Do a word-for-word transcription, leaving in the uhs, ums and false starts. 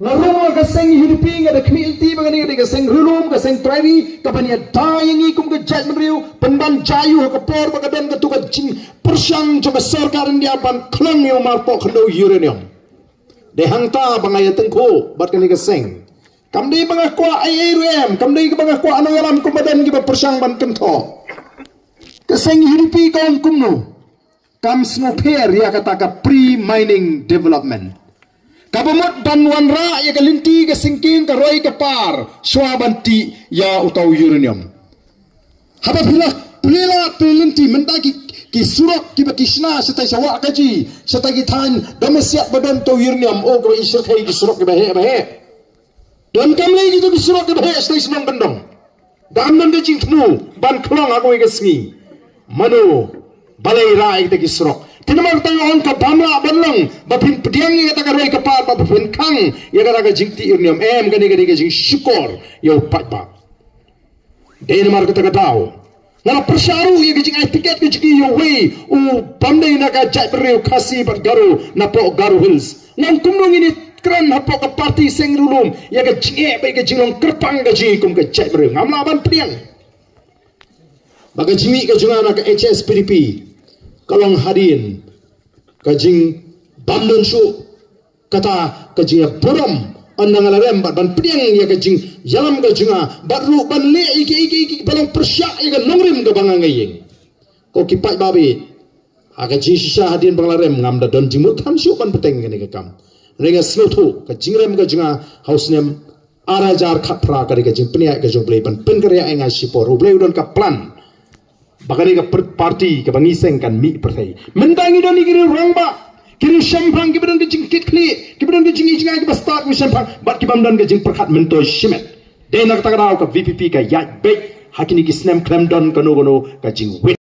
Nga ruh ka seng U D P nga da khmih lynti ba kane ka dei ka seng riewlum, ka seng trai ri, kaban ïada ïa ngi kum ka jaitbynriew, pynban jia ïa u ha ka por ba ka don katu ka jingpyrshang jong ka sorkar India ban khlong ïa u marpoh khyndew uranium. Dei hangta ba nga ïatyngkhuh bad kane ka seng. Kam dei ba nga kwah ai ei ruh em, kam dei ba nga kwah nongïalam kumba don kiba pyrshang ban kynthoh. Ka seng U D P ka ong kumno? Kam sngewpher ïa kata ka pre-mining development, kaba mut ban wanrah ïa ka lynti ka syngkien, ka roi ka par, shuwa ban tih ïa uta u uranium. Haba phi la, phi la phi lynti mynta ki, ki surok kiba ki shna shatai sha Wahkaji, shatai ki thaiñ Domiasiat ba don uta u uranium, oh, kaba i shyrkhei ki surok kiba heh ba heh. Donkam lei kito ki surok kiba heh shatai shnong Kyndong. Da kam don ka jingthmu ban khlong ha kawei ka sngi. Mano balei rah ïa kita ki surok? Te namar kata nga ong ka bym lah ban long ba phin pdiang ïa kata ka roi ka par, ba phin khang ïa kata ka jingtih uranium. Em, kane ka dei ka jingshukor ïa u paidbah. Dei namar kata ka daw nga la pyrshah ruh ïa ka jingai tiket ka jong ngi ïa uwei u bym dei na ka jaitbynriew Khasi bad Garo napoh Garo Hills. Nga ong kumno ngin ïa kren hapoh ka party seng riewlum ïa ka jingeh bad ïa ka jinglong kyrpang ka jong ngi kum ka jaitbynriew? Ngam lah ban pdiang. Ba ka jingmih ka jong nga na ka H S P D P ka long hadien ka jingbymdon shuh kata ka jingïaburom, ynda nga la rem bad ban pdiang ïa ka jingïalam ka jong nga, bad ruh ban leh ïa ki, ïa ki, ïa ki ba long pyrshah ïa ka nongrim kaba nga ïeng. Ko ki paidbah, ha ka jingshisha hadien ba nga la rem ngam da don jingmut than shuh ban bteng kane ka kam. Hynrei nga sngewthuh ka jingrem ka jong nga ha u snem ar hajar khatphra ka dei ka jingpynïaid ka jong U Blei ban pynkhreh ïa nga shipor. U Blei u don ka plan ba kane ka par-, party kaba ngi seng kan mih pyrthei. Mynta ngi don ïa ki riew rangbah, ki riew shemphang kiba don ka jingkitkhlieh, kiba don ka jingïohi jngai, kiba stad kiba shemphang bad kibym don ka jingpyrkhat myntoi shimet. Dei na kata ka daw ka V P P ka ïaid beit ha kine ki snem khlem don kano kano ka jingwit.